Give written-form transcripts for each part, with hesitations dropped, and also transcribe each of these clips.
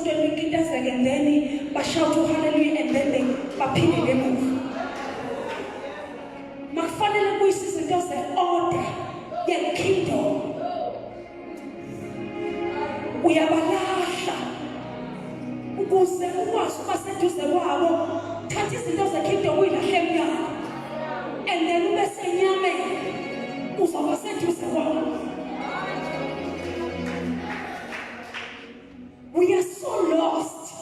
esontweni bekintazeke and then bashout uhallelujah and then they baphinde emuva. Makufanele kubuyise izinto ze-order ye-kingdom. Uyabalahla ukuze ukwazi ukuba seduze kwabo. Thatha izinto ze-kingdom uyilahle emnyango and then ube senyameni, uzoba seduze kwabo. We are so lost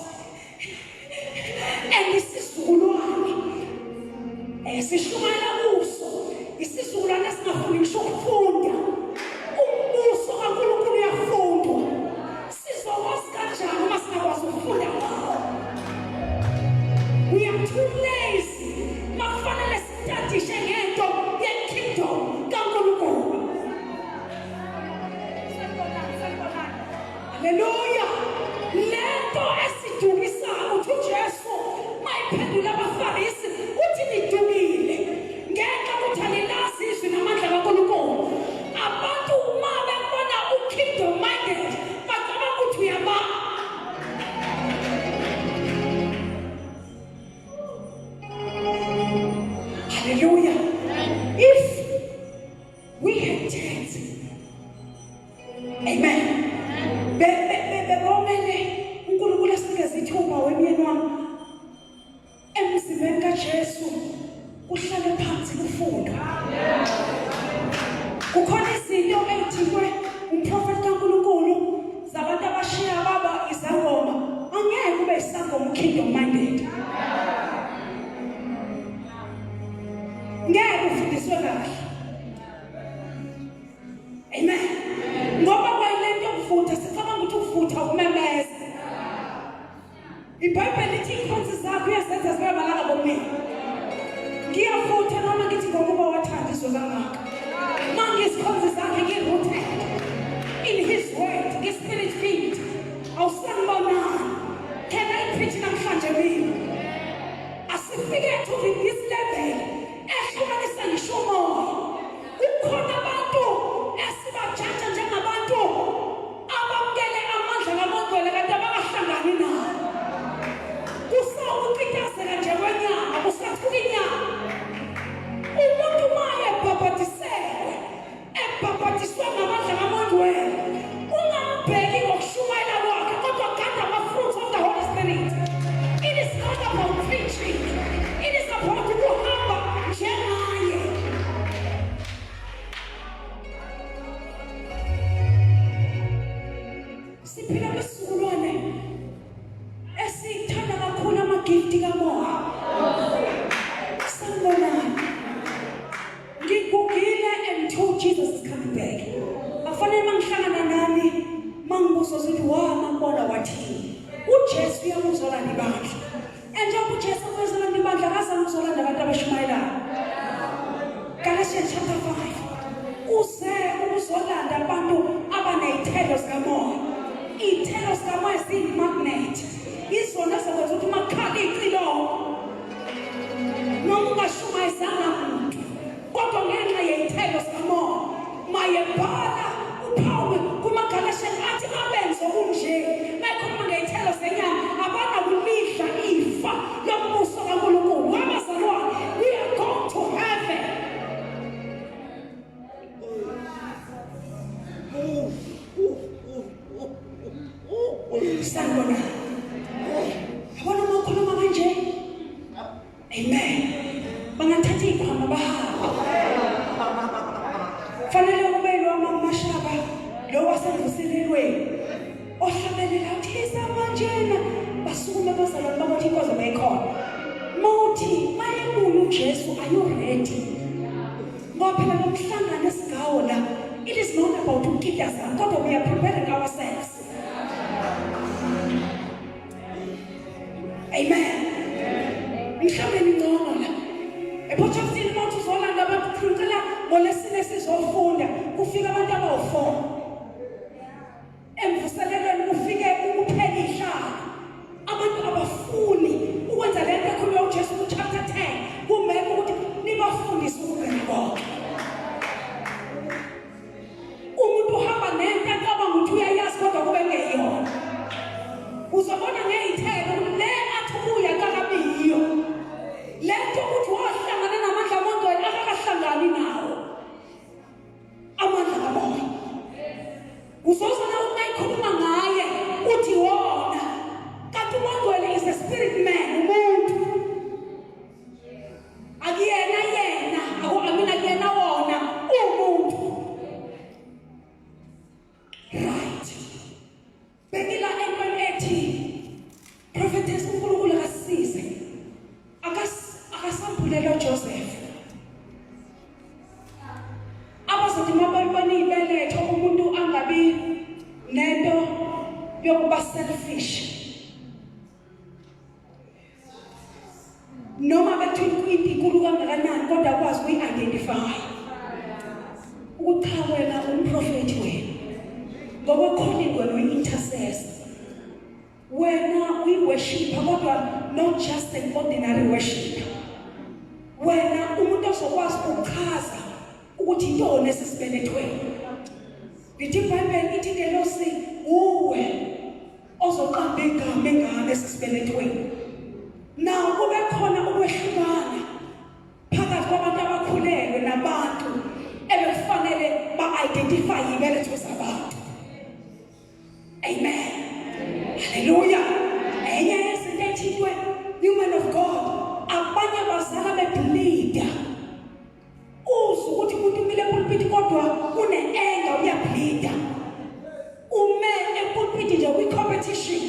and isizukulwane esishumayela kuso isizukulwane esingafuni ngisho ukufunda. Umbuso kaNkulunkulu uyafundwa. Sizokwazi kanjani uma singakwazi ukufunda ngawo? We are too lazy. Makufanele sitadishe ngento ye-kingdom kaNkulunkulu. Haleluya! Lento esidukisayo uthi uJesu mayiphendula abaFarisi uthi nidukile ngenxa ukuthi anilazi izwi namandla kaNkulunkulu. Abantu uma bebona u-kingdom minded bacabanga ukuthi uyaba. Hallelujah. If we had chance, amen, bekomele uNkulunkulu asinikeze ithuba wemyeni wami emzimbeni kaJesu kuhlale phansi kufundwe. Kukhona izinto ey'thintwe umprofethi kaNkulunkulu zabantu abashiya baba izangoma. Angeke ube isangoma kingdom minded. Ngeke ufundiswe kahle. Amen. Ngoba kwayilento yokuvutha, sicabanga ukuthi ukuvutha ukumemeza. IBhayibheli lithi ikhonzi zakho uyazenza zibe amalanga bomlilo. Ngiyavutha noma ngithi ngokuba wathanda izwe kangaka. Mangizikhonzi zakhe ngi-rooted in his word, ngi-spirit filled. Awusanibonani. Can I preach namhlanje mina? Asifike to this level ehlukanisa ngisho umoya. Kukhona abantu esibajaja njengabantu abamukele amandla kaMongcwele kanti abakahlangani nawo. Kusawukitazeka nje kwenyama, kusathuka inyama. Umuntu uma ebhabhadiselwe, ebhabhadiswe ngamandla kaMongcwele, ungambheki ngokushumayela kwakhe, kodwa gada ama-fruits of the Holy Spirit. It is not about preaching. It is about ukuhamba njengaye. Siphila kwisizukulwane esithanda kakhulu amagifti kamoya. Sanibonani. Ngigugile and told Jesus is coming back. Afanele mangihlangana nani mangibuza ukuthi wa mambona wathini. UJesu uyamuzolanda ibandla. And njengoba uJesu uyazolanda ibandla akazange uzolanda abantu abashumayelayo. Galatians chapter 5. Uze ukuzolanda abantu abanezithelo zikamoya. Iy'thelo zikamoya ziyi-magnet. Izona ezokwenza ukuthi umakhala icilongo. Noma ungashumayezanga muntu, kodwa ngenxa yey'thelo zikamoya. Mayebhala uPawulu kumaGalatians athi abenze okunje. Mayekhuluma ngey'thelo zenyama, abanakulidla ifa lombuso kaNkulunkulu. Wabazalwane, we are going to heaven. Sanibona. Yabona uma ukhuluma kanje? Amen. Bangathatha izikhwama bahambe. Fanele ube lo mashaba lo wasemvuselelweni ohlabelela uthi manjena basukume bazalwane bakuthi inkonzo beyikhona. Mawuthi mayebuya uJesu, are you ready? Ngoba phela lo mhlangano esingawo la, it is not about ukukitaza, kodwa we are preparing ourselves. Amen. Mhlawumbe ningcono la. EPortshepstone uma uthi uzolanda abantu ngicela ngolesine sizofunda, kufika abantu abawu-4. Emvuselelweni kufike ukuphela ihlala. Abantu abafuni ukwenza le nto ekhulunywa uJesu ku-chapter 10 kumele ukuthi nibafundise ukugcina konke. Umuntu uhamba nento acabanga ukuthi uyayazi kodwa kube ngeyona. Uzobona ngey'thelo ukuthi le athi ubuya kakabiyo. Le nto ukuthi wahlangana namandla amongcwele akakahlangani nawo. Amandla kamoya. Uzozwa na uma ikhuluma ngaye uthi wona. Kanti umongcwele is a spirit man, umuntu. Akuyena yena, aku amina kuyena wona, umuntu. Right. Bengila entweni ethi prophetess uNkulunkulu akasize. Akas akasambulele uJoseph. Abazothi mababona ibeletho umuntu angabi nento yokuba selfish. Noma bethu into inkulu kangakanani kodwa akwazi ukuyi-identify ukuthi cha wena umprofethi wena ngokwekhoning wena uyi-intercessor wena uyi-worshipper kodwa not just an ordinary worshipper wena umuntu ozokwazi ukuchaza ukuthi intoni esisibelethweni lithi ibhayibheli ithi ingelosi uwe ozoqamba igama engane esesibelethweni. Now kube khona ukwehlukana phakathi kwabantu abakhulelwe nabantu ebekufanele ba-identify ibeletho zabantu. Amen. Haleluya. Enye yezinto ethintwe women of God abanye bazala bebleeda. Uzwe ukuthi umuntu umile epulpiti kodwa une-anger uyableeda. Ume epulpiti nje kwi-competition.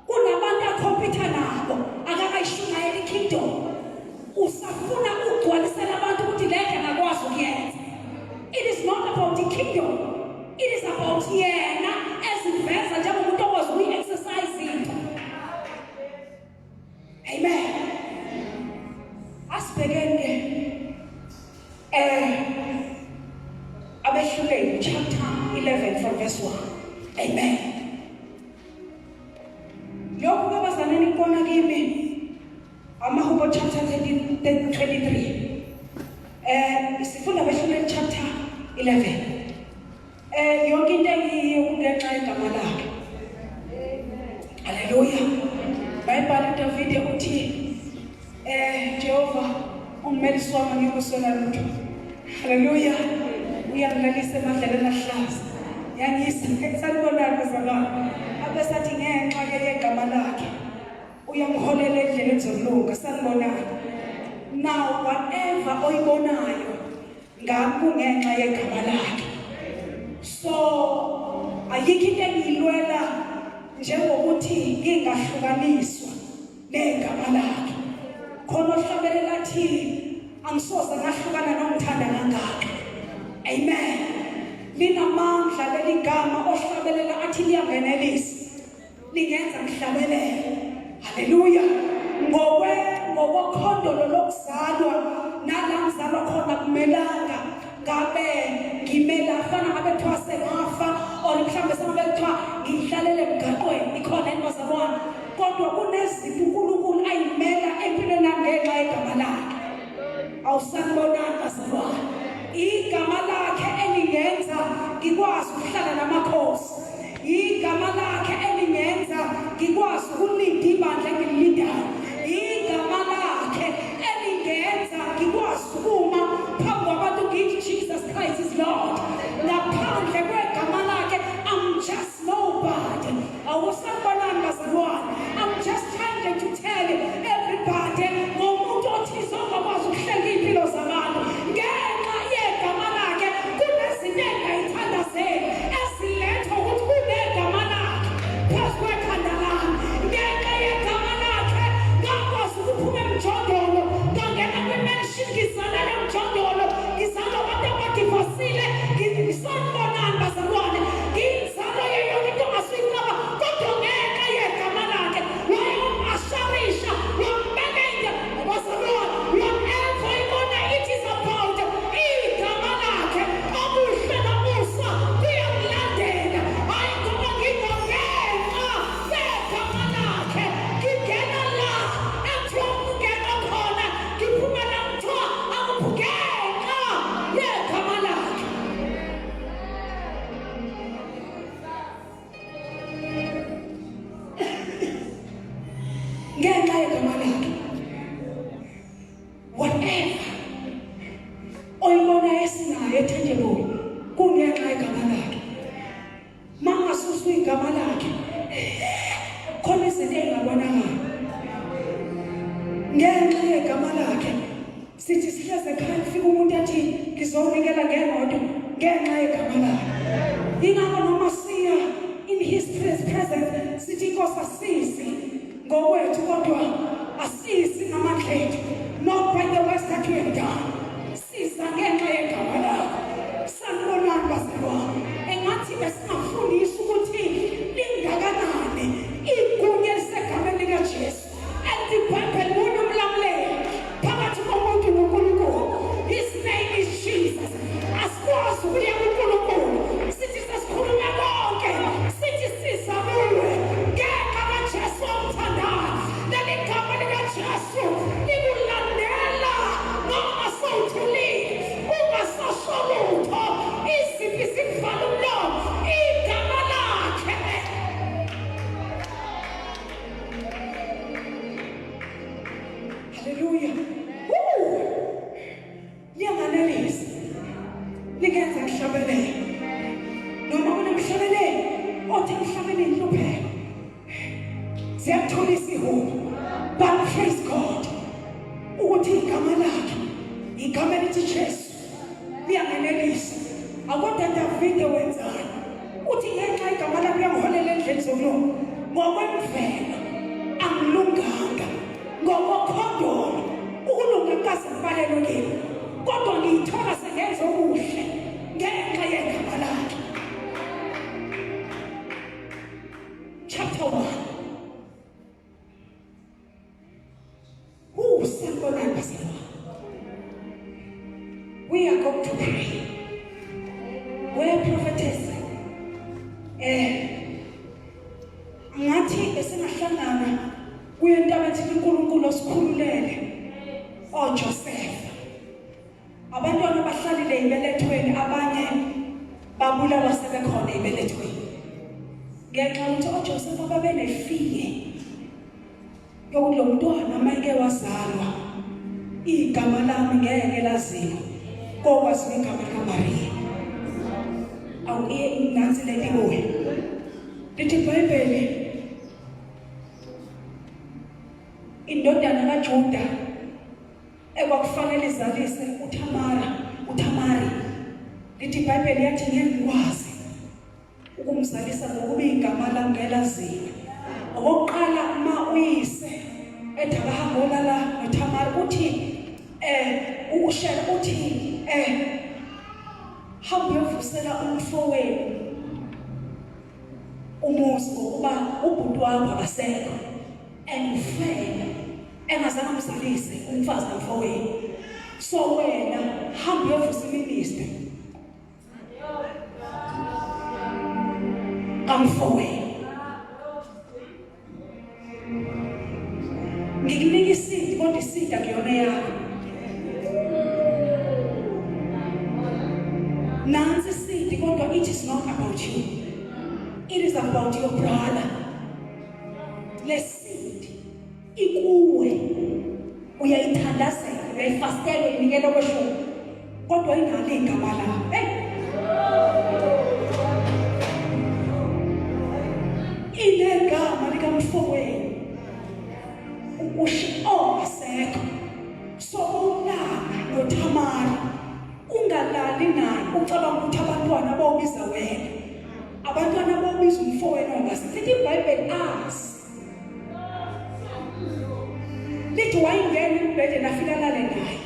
Kunabantu akhompitha nabo akakayishumayeli i-kingdom. Usafuna ukugcwalisela abantu ukuthi le nto angakwazi ukuyenza. It is not about the kingdom. It is about yena eziveza njengomuntu okwazi ukuyi-exercise into. Amen. Asibhekeni ke abehluleli chapter 11 from verse 1. Amen. Lokhu kwabazalwane ikona kimi amahubo chapter 23. Sifunda abehluleli chapter 11. Yonke into engiyiyo kungenxa yegama lakhe. Haleluya. Bayibhala uDavide uthi Jehova ummelisi wami angikuswela lutho. Haleluya. Uyangilalisa emadlelweni ahlaza. Yangisa sanibonani bazalwane. Abesathi ngenxa ke yegama lakhe uyangiholela endleleni zokulunga sanibonani. Now whatever oyibonayo ngami kungenxa yegama lakhe. So ayikho into engiyilwela njengokuthi ngingahlukaniswa negama lakhe. Khona ohlabelela athi angisoze ngahlukana nongithanda kangaka. Amen. Linamandla leli gama ohlabelela athi liyangenelisa. Lingenza ngihlabelele. Haleluya. Ngokwe ngokokhondolo lokuzalwa nala ngizalwa khona kumelanga ngabe ngimela fana ngabe kuthiwa sengafa or mhlawumbe sengabe kuthiwa ngihlalele emgaqweni ikhona yini bazalwane kodwa kunezinto uNkulunkulu ayimela empilweni yami ngenxa yegama lakhe. Awusanibonani bazalwane. Igama lakhe elingenza ngikwazi ukuhlala namakhosi. Igama lakhe elingenza ngikwazi ukulinda ibandla engililindayo. Igama lakhe elingenza ngikwazi ukuma phambi kwabantu ngithi Jesus Christ is Lord. Ngaphandle kwegama lakhe I'm just nobody. Awusanibonani bazalwane. I'm just trying to tell everybody ngomuntu othize ongakwazi ukuhlenga iy'mpilo zabantu ngenxa yegama lakhe kunezinto engingayithandazeli ezilethwa ukuthi kunegama lakhe phezu kwekhanda lami. Ngenxa yegama lakhe. Whatever oyibona esinayo etangible kungenxa yegama lakhe. Mangasuswa igama lakhe khona izinto ey'ngabonakala ngenxa yegama lakhe. Sithi sihleze ekhaya kufika umuntu athi ngizonikela ngemoto ngenxa yegama lakhe. Ingakho noma siya in his presence sithi inkosi asisi ngokwethu kodwa asisi ngamandla ethu, not by the works that we have done, siza ngenxa yegama lakho. Sanibonani bazalwane, engathi besingafundisa ukuthi lingakanani igunya elisegameni likaJesu. And iBhayibheli kunomlamuleli phakathi komuntu noNkulunkulu. His name is Jesus. Asikwazi ukuya kuNkulunkulu sithi sesikhulume konke, sithi siza kuwe ngenxa kaJesu omthandayo. Leli gama likaJesu likulandela noma sewuthulile, ungasasho lutho, iziphi zikuvala umlomo, igama lakhe. Haleluya. Woo! Liyanganelisa. Lingenza ngihlabelele. Noma kunemhlabeleli othi ngihlabele inhlupheko. Ziyathulisa ihubo. But praise God ukuthi igama lakhe igama elithi Jesu liyangenelisa. Akodwa Davide wenzani? Uthi ngenxa igama lami liyangiholela endleleni zokulunga. Ngokwemvelo angilunganga, ngokokhondolo ukulunga kukaze kubalelwe kimi, kodwa ngiyithola sengenza okuhle ngenxa yegama lakhe. Chapter 1. Who sanibonani bazalwane. We are going to pray. Where prophetess ngathi besingahlangana kuye intaba ethi uNkulunkulu osikhululele oJoseph. Abantwana abahlalile ibelethweni, abanye babulawa sebekhona ibelethweni. Ngenxa yokuthi oJoseph babenefiye yokuthi lo mntwana uma eke wazalwa igama lami ngeke laziwa kokwaziwa igama likaMaria. Awu iye nansi lento ibuye lithi iBhayibheli indodana kaJuda ekwakufanele izalise uThamara uThamari lithi iBhayibheli yathi ngeke ngikwazi ukumzalisa ngokuba igama lami ngelaziwe. Okokuqala uma uyise ethi akahambe olala noThamari uthi uShera uthi hamba uyovusela umfowenu umuzi ngokuba ubhuti wakho akasekho and ufele engazange amzalise umfazi kamfowenu, so wena hamba uyovusa iminister kamfowenu. Ngikunika isidi kodwa isidi akuyona yakho. Nansi isidi kodwa it is not about you, it is about your brother. Lesidi ikuwe, uyayithandazela, uyayifastela, uyinikela kweshumi, kodwa inalo igama lakho. Hey, inegama likamfowenu usho ongasekho. So ulala noThamara, ungalali naye ucabanga ukuthi abantwana bawubiza wena, abantwana bawubiza umfowenu ongasekho. Lithi iBhayibheli azi lithi wayingena embhedeni afika alale naye,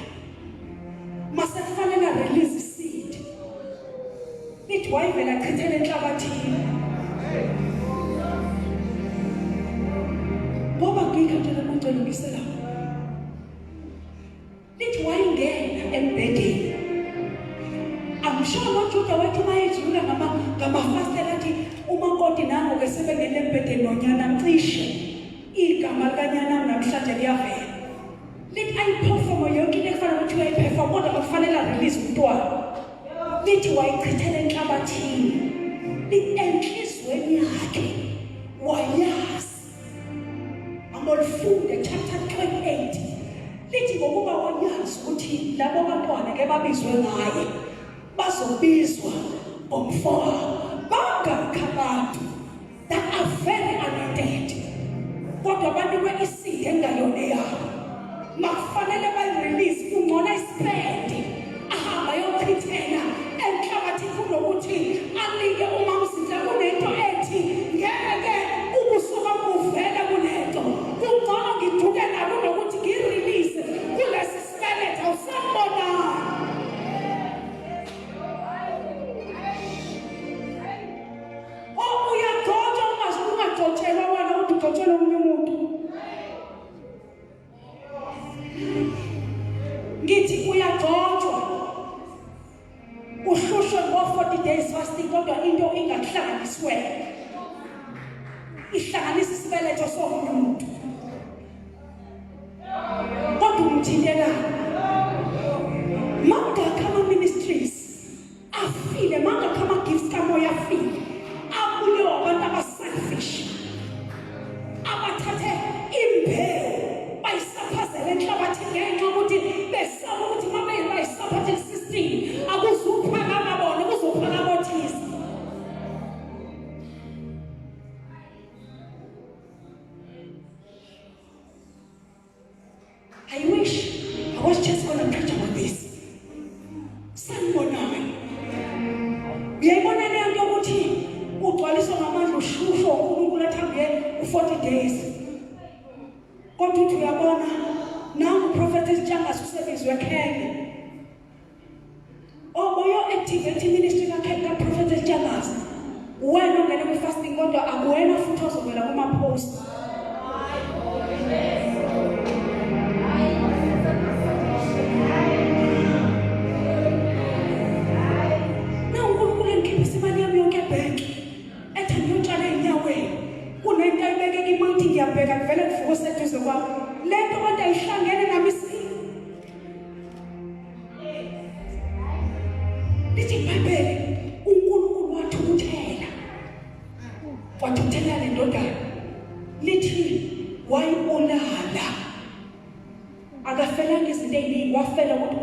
mase kufanele release iseed, lithi wayivela achithele enhlabathini. Ngoba ngikhathele umuntu olungisela, lithi wayingena embhedeni. Angisho noJuda wathi uma ejula ngamafastela athi umakoti nango-ke sebengena embhedeni nonyana, cishe igama likanyana namhlanje liyavela. Lithi ayiphefoma yonke into ekufanele ukuthi uyayiphefoma, kodwa akufanele arelease umntwana. Lithi wayichithela enhlabathini. Lithi enhliziyweni yakhe wayazi. Bolifunde chapter 28 lithi ngokuba wayazi ukuthi labo bantwana ke babizwe ngaye bazobizwa ngomfowabo. Bangakhi abantu that are very anointed kodwa banikwe iside engayona eyabo, makufanele bayirelease. Kungcono isipende ahamba ayochithela enhlabathini kunokuthi anike umamzinhle. Kunento ethi ngeke ubuso bami buvele kulento, kungcono ngiduke nabo kunokuthi ngirelease kulesi sibeletho. Awusambonani. Oh, uyagcotshwa ungaze ungagcotshelwa wena, uthi ugcotshelwa omunye umuntu. Ngithi uyagcotshwa uhlushwe ngo-40 days fasting, kodwa into ingakuhlanganisi wena, ihlanganisa isibeletho somunye umuntu, kodwa umthintelana. Mangakhi ama-ministries afile? Mangakhi ama-gifts kamoya afile, abulewa abantu abaselfish abathathe imbewu bayisaphazela enhlabathini ngenxa yokuthi besaba ukuthi uma bayisaphathela isystem akuzuphakama bona, kuzophakama othize? I wish I was just gonna preach about this. Sanibonani. Uyayibona le nto yokuthi ugcwaliswa ngamandla, ushusho uNkulunkulu athambiye u-40 days. Kodwa uthi uyabona nangu prophet Sitshangase usebizwe eKenya. Oboyo activate ministry kakhe kaProphet Sitshangase. Wena ongene kwi-fasting kodwa akuwena futhi ozovela kuma-post. Na uNkulunkulu engikhiphisa imali yami yonke ebhenki ethi ngiyotshala ey'nyaweni, kunento ayibeke kimi, ngithi ngiyabheka kuvele kuvuka oseduze kwami. Le nto kodwa ayihlangene nami. Lithi iBhayibheli uNkulunkulu wathukuthela, wathukuthela le ndodana, lithi wayibulala. Akafelanga izinto ey'ningi, wafela ukuthi